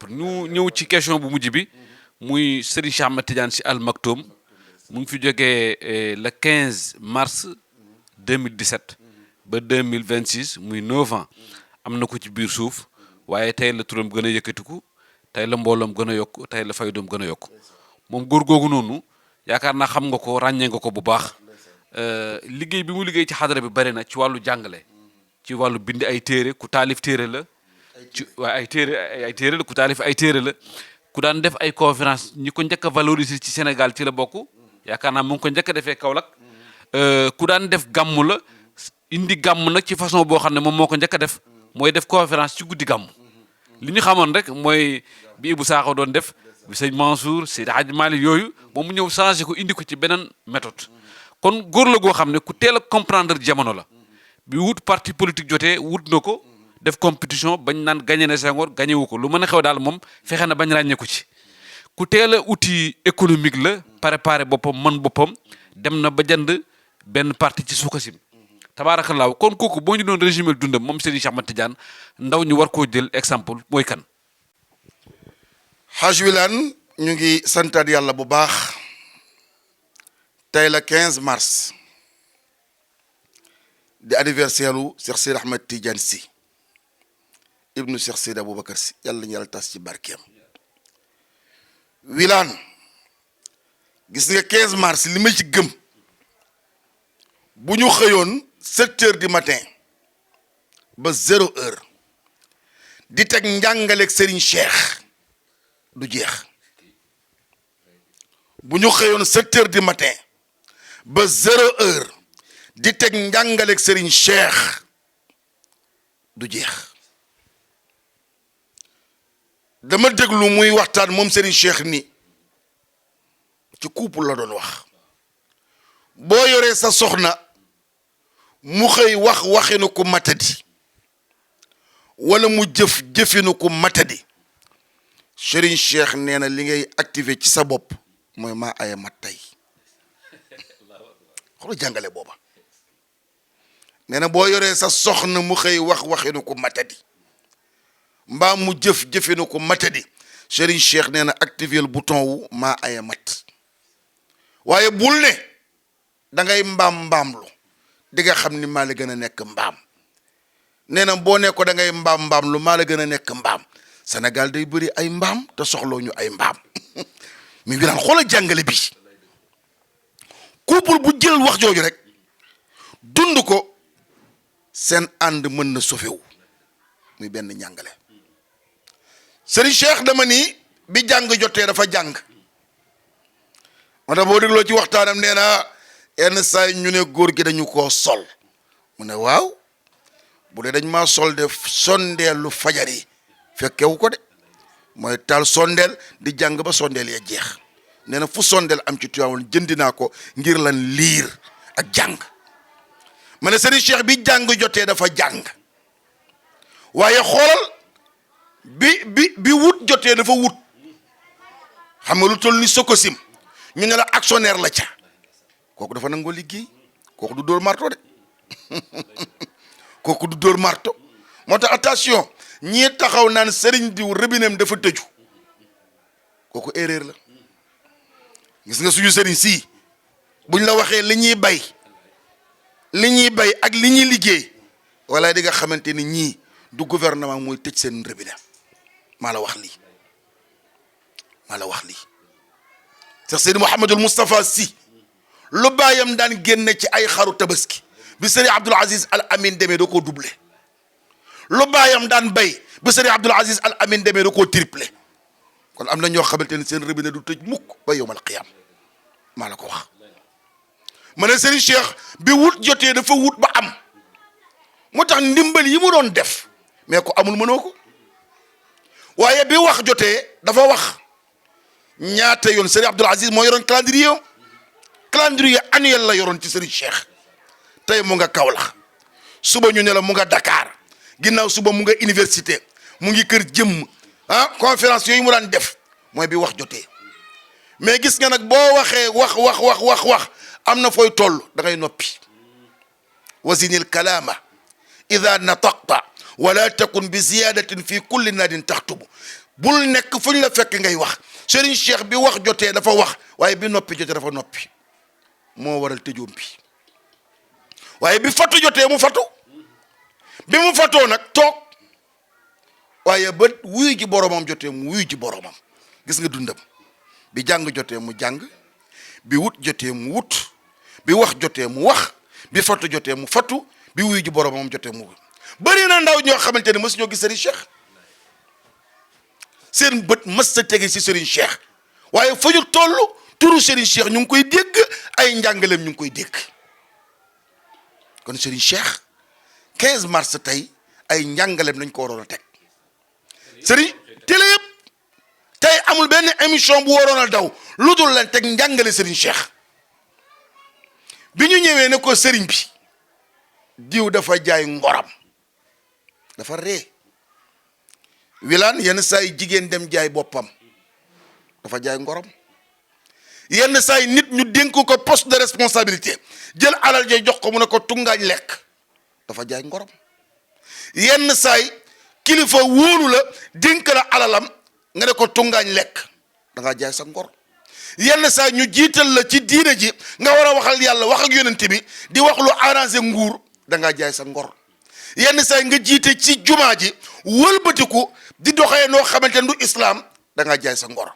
topp ñu ñëw ci question bu mujj bi muy Serigne Cheikh Ahmed Tidiane Sy Al Maktoum mu ngi fi jógee le 15 mars 2017 ba 2026 muy 9 ans am na ko ci biir suuf waaye tey la turam gën a yëkkatiku tey la mbooloom gën a yokk tey la faydoom gën a yokk moom góor googu noonu yaakaar naa xam nga ko ràññee nga ko bu baax liggéey bi mu liggéey ci xadara bi bari na ci wàllu jàngale ci wàllu bind ay téere ku taalif téere la ci waaye ay téere la ku taalif ay téere la ku daan def ay conférence ñi ko njëkk a valoriser ci Sénégal ci la bokk yaakaar naa mu ngi ko njëkk a defee Kaolack ku daan def gàmm la indi gàmm nag ci façon boo xam ne moom moo ko njëkk a def mooy def conférence ci guddi gàmm li ñu xamoon rek mooy bi Ibou Sakho doon def bi sëñ Mansour Seydi Hadji Malick yooyu moom mu ñëw changé ko indi ko ci beneen méthode kon góor la goo xam ne ku teel a comprendre jamono la bi wut parti politique jotee wut na ko def compétition bañ naan gagné na Senghor gagné wu ko lu mën a xew daal moom fexe na bañ ràññee ko ci ku teel a outil économique la préparé boppam man boppam dem na ba jënd benn parti ci Sococim tabaarakallaahu kon kooku boo ñu doon résumé dundam moom Serigne Cheikh Ahmed Tidiane ndaw ñu war koo jël exemple mooy kan. Haj Wilane ñu ngi santaat yàlla bu baax tey la 15 mars di anniversaire u Cheikh Seydi Ahmed Tidiane Sy ibnu Cheikh Seydi Aboubacar Sy yàlla ñu yàlla tas ci barkeem. Wilane gis nga 15 mars li ma ci gëm bu ñu xëyoon 7 heures du matin ba 0 heure di teg njàngaleeg Serigne Cheikh du jeex bu ñu xëyoon 7 heures du matin ba 0 heure di teg njàngaleeg Serigne Cheikh du jeex dama déglu muy waxtaan moom Serigne Cheikh ni ci couple la doon wax boo yoree sa soxna mu xëy wax waxinu ko matadi wala mu jëf jëfinu ko matadi Serigne Cheikh nee na li ngay activé ci sa bopp mooy maa aya mat tey xoolal jàngale booba nee na boo yoree sa soxna mu xëy wax waxinu ko matadi mbaa mu jëf jëfinu ko matadi Serigne Cheikh nee na activé le bouton wu maa aya mat waaye bul ne da ngay mbaamlu di nga xam ni maa la gën a nekk mbaam nee na boo ne ko da ngay mbaam lu maa la gën a nekk mbaam Sénégal day bëri ay mbaam te soxloo ñu ay mbaam mi ngi naan xoolal jàngale bi couple bu jël wax jooju rek dund ko seen ànd mën na sofewu muy benn njàngale Serigne Cheikh dama ni bi jàng jotee dafa jàng moo tax boo dégloo ci waxtaanam nee na yenn saa yi ñu ne góor gi dañu koo sol mu ne waaw bu dee dañ maa sol de sondeelu fajar yi fekkewu ko de mooy taal sondeel di jàng ba sondeel ya jeex nee na fu sondeel am ci Tiwaawan jëndi naa ko ngir lan liir ak jàng ma ne Serigne Cheikh bi jàng jotee dafa jàng waaye xoolal bi wut jotee dafa wut xam nga lu toll ni Sococim ñu ne la actionnaire la ca kooku dafa nangoo liggéey kooku du dóor marto de kooku du dóor marto moo tax attention ñii taxaw naan sëriñ diw rëbineem dafa tëju kooku erreur la gis nga suñu sëriñ sii buñ la waxee li ñuy bay ak li ñuy liggéey wala di nga xamante ni ñii du gouvernement mooy tëj seen rëbine maa la wax lii Cheikh Seydi Mouhamadul Moustapha Sy lu baayam daan génne ci ay xaru tabaski bi Serigne Abdoul Aziz Al Amin demee da koo doublé lu baayam daan bay bi Serigne Abdoul Aziz Al Amin demee da koo triplé kon am na ñoo xamante ne seen robinet du tëj mukk ba yowmal qiyam maa la ko wax ma ne Serigne Cheikh bi wut jotee dafa wut ba am moo tax ndimbal yi mu doon def mais ko amul mënoo ko waaye bi wax jotee dafa wax ñaata yoon Serigne Abdoul Aziz moo yoroon calendrier annuel la yoroon ci Serigne Cheikh tey mu nga Kaolack suba ñu ne la mu nga Dakar ginnaaw suba mu nga université mu ngi kër jëmm conférence yooyu mu daan def mooy bi wax jotee mais gis nga nag boo waxee wax am na fooy toll da ngay noppi wazinil kalaama ida nataqta wala takun bi ziyadatin fi kulli naadin taxtubu bul nekk fu ñu la fekk ngay wax Serigne Cheikh bi wax jotee dafa wax waaye bi noppi jotee dafa noppi moo waral tëjoom bi waaye bi fatu jotee mu fatu bi mu fatoo nag toog waaye ba wuyu ji boromam jotee mu wuyu ji boromam gis nga dundam bi jàng jotee mu jàng bi wut jotee mu wut bi wax jotee mu wax bi fatu jotee mu fatu bi wuyu ji boromam jotee mu bëri na ndaw ñoo xamante ne mës ñoo gis Serigne Cheikh seen bët mës sa tege ci Serigne Cheikh waaye fa ñu toll turu Serigne Cheikh ñu ngi koy dégg ay njàngaleem ñu ngi koy dégg kon Serigne Cheikh 15 mars tey ay njàngaleem lañ ko waroon a teg Serigne télé yëpp tey amul benn émission bu waroon a daw lu dul leen teg njàngale Serigne Cheikh bi ñu ñëwee ne ko Serigne bi diw dafa jaay ngoram dafa ree Wilane yenn saa yi jigéen dem jaay boppam dafa jaay ngorom yenn saa yi nit ñu dénk ko poste de responsabilité jël alal ja jox ko mu ne ko tungaañ lekk dafa jaay ngorom yenn saa yi kilifa wóolu la dénk la alalam nga ne ko tungaañ lekk da ngaa jaay sa ngor yenn saa yi ñu jiital la ci diine ji nga war a waxal yàlla wax ak yonent bi di wax lu arrangé nguur da ngaa jaay sa ngor yenn saa yi nga jiite ci jumaa ji wëlbatiku di doxee noo xamante ne du islam da ngaa jaay sa ngor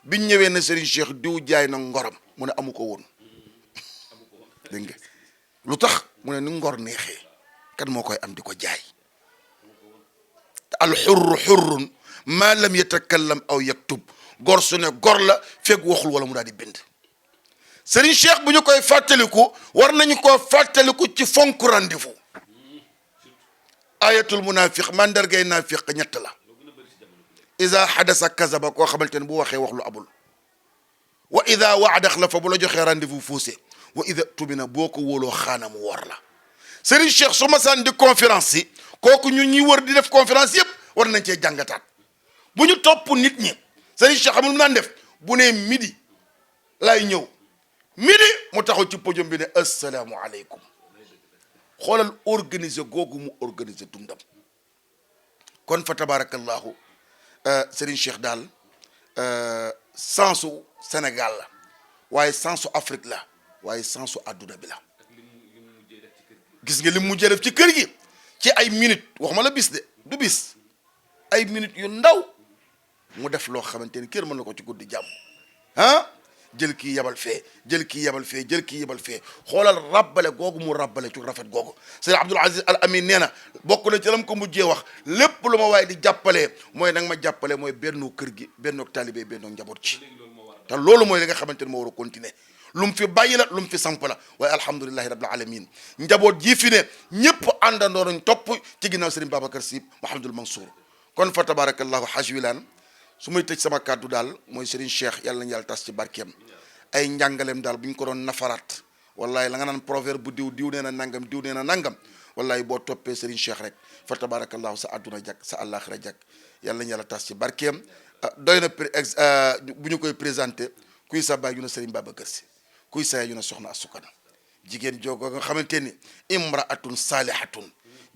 biñ ñëwee na Serigne Cheikh diw jaay na ngoram mu ne amu ko woon dégg nga lu tax mu ne ni ngor neexee kan moo koy am di ko jaay al xurru xurrun ma lam yatakallam aw yaktub gor su ne gor la fekk waxul wala mu daal di bind Serigne Cheikh bu ñu koy fàttaliku war nañu koo fàttaliku ci fonk rendez-vous ayatul munafiq mandargay naafiq ñett la ida xadasa kazaba koo xamante ne bu waxee wax lu abul wa ida waada xlafa bu la joxee rendez-vous faussé wa ida tumina boo ko wóoloo xaana mu wor la Serigne Cheikh su ma saan di conférence yi kooku ñun ñuy wër di def conférence yëpp war nañ cee jàngataat bu ñu topp nit ñi Serigne Cheikh xamul mu naan def bu ne midi lay ñëw midi mu taxaw ci podium bi ne asalaamualeykum xoolal organiser googu mu organiser dundam kon fa tabarakallahu Serigne Cheikh daal sensu Sénégal la waaye sensu Afrique la waaye sensu adduna bi la gis nga li mu mujjee def ci kër gi ci ay minutes waxuma la bis de du bis ay minutes yu ndaw mu def loo xamante ni kër mën na ko ci guddi jàmm ah jël kii yebal fee jël kii yebal fee jël kii yebal fee xoolal rabbale googu mu rabbale ci rafet googu Sëriñ Abdul Aziz Al Amin nee na bokk na ci lam ko mujjee wax lépp lu ma waaye di jàppalee mooy nag ma jàppale mooy bennoo kër gi bennoo taalibe bennoo njaboot ci te loolu mooy li nga xamante ne moo war a continuer lu mu fi bàyyi la lu mu fi samp la waaye alhamdulilahi rabbil alamin njaboot jii fi ne ñëpp àndandoo nañ topp ci ginnaaw Sëriñ Babacar Sy Mouhamadul Mansour kon fa tabarakallahu Haj Wilane su may tëj sama kàddu daal mooy Serigne Cheikh yàlla nañu yàlla tas ci barkeem ay njàngaleem daal bu ñu ko doon nafaraat wallahi la nga naan proverbe bu diw nee na nangam diw nee na nangam wallahi boo toppee Serigne Cheikh rek fa tabarakallahu sa àdduna jag sa àllaaxira jag yàlla nañu yàlla tas ci barkeem doy na bu ñu koy présenté kuy sa baay yu na Serigne Babacar Sy kuy sa yaay yu na Soxna Asukana jigéen joogo nga xamante ni imraatun saalihatun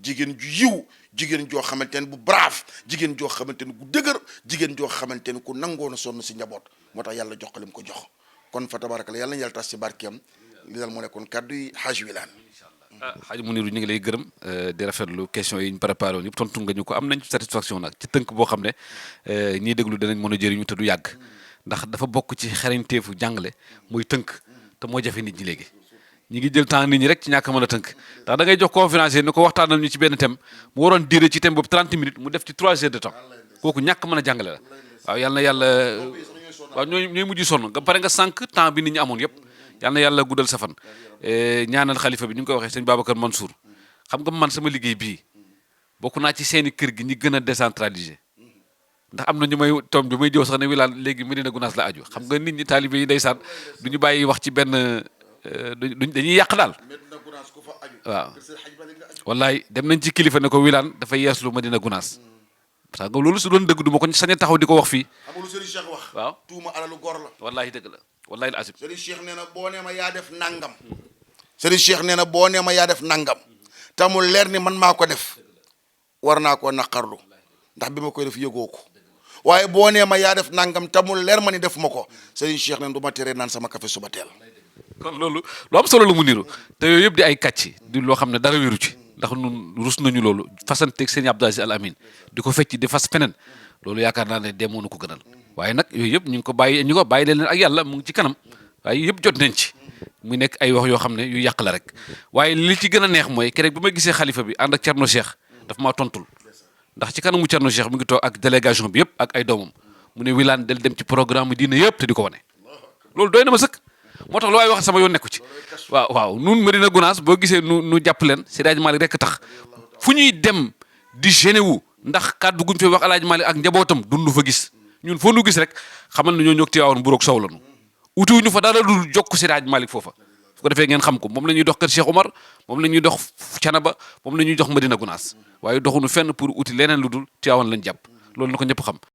jigéen ju yiw jigéen joo xamante ne bu brave jigéen joo xamante ne ku dëgër jigéen joo xamante ne ku nangoon a sonn si njaboot moo tax yàlla jox ko li mu ko jox kon fa tabarakalla yàlla na yàlla tas ci barkeem li dal moo nekkoon kaddu yi Haj Wilane. Hadj Mounirou ñu ngi lay gërëm di rafetlu question yi ñu préparé woon yëpp tontu nga ñu ko am nañ satisfaction nag ci tënk boo xam ne ñiy déglu danañ mën a jëriñu te du yàgg ndax dafa bokk ci xarañteefu jàngale muy tënk te moo jafe nit ñi léegi. ñi ngi jël temps nit ñi rek ci ñàkk mën a tënk ndax da ngay jox conférencier ni ko waxtaanal ñu ci benn thème mu waroon diire ci thème boobu 30 minutes mu def ci 3 heures de temps kooku ñàkk mën a jàngale la waaw yal na yàlla waaw ñooy mujj sonn nga pare nga sànq temps bi nit ñi amoon yëpp yal na yàlla guddal sa fan ñaanal xalifa bi ni nga koy waxee sëñ Babacar Mansour xam nga man sama liggéey bii bokk naa ci seeni kër gi ñi gën a décentralisé ndax am na ñu may tom bi may jëw sax ne Wilane léegi Medina Gounass la aju xam nga nit ñi taalibe yi ndeysaan du ñu bàyyi wax ci benn dañuy yàq daal waaw wallaay dem nañ ci kilifa ne ko Wilane dafa yeeslu Medina Gounass parce que loolu su doon dëgg du ma ko sañ a taxaw di ko wax fii. xam nga lu Serigne Cheikh wax. waaw tuuma alalu gor la. wallahi dëgg la wallahi al azim. Serigne Cheikh nee na boo nee ma yaa def nangam. Serigne Cheikh nee na boo nee ma yaa def nangam. te mu leer ni man maa ko def. war naa koo naqarlu ndax bi ma koy def yëgoo ko waaye boo nee ma yaa def nangam tamul leer ma ni def ma ko Serigne Cheikh ne du ma teree naan sama café suba teel. kon loolu lu am solo lu mu niru te yooyu yëpp di ay kàcc di loo xam ne dara wéru ci ndax nun rus nañu loolu fasanteeg sëñ Abdou Aziz Al Amin di ko fecc di fas feneen loolu yaakaar naa ne demoonu ko gënal waaye nag yooyu yëpp ñu ngi ko bàyyi leen ak yàlla mu ngi ci kanam waaye yëpp jot nañ ci mu nekk ay wax yoo xam ne yu yàq la rek waaye li ci gën a neex mooy keroog ba ma gisee xalifa bi ànd ak Thierno Cheikh daf maa tontul ndax ci kanamu Thierno Cheikh mu ngi toog ak délégation bi yëpp ak ay doomam mu ne Wilane del dem ci programme diine yëpp te di ko wane loolu doy na ma sëkk moo tax lu waay wax sama yoon nekku ci waaw nun Medina Gounass boo gisee nu jàpp leen Seydi Hadji Malick rekk tax fu ñuy dem di gêné wu ndax kàddu guñ fay wax El Hadji Malick ak njabootam dundu fa gis ñun foo nu gis rek xamal ne ñoo ñog Tiwaawan bu roog sow lanu utiwuñu fa dara dul jokk Seydi Hadji Malick foofa su ko defee ngeen xam ko moom la ñuy dox kër Cheikh Omar moom la ñuy dox Canaba moom la ñuy dox Medina Gounass waaye doxuñu fenn pour uti leneen lu dul Tiwaawan lañ jàpp loolu na ko ñëpp xam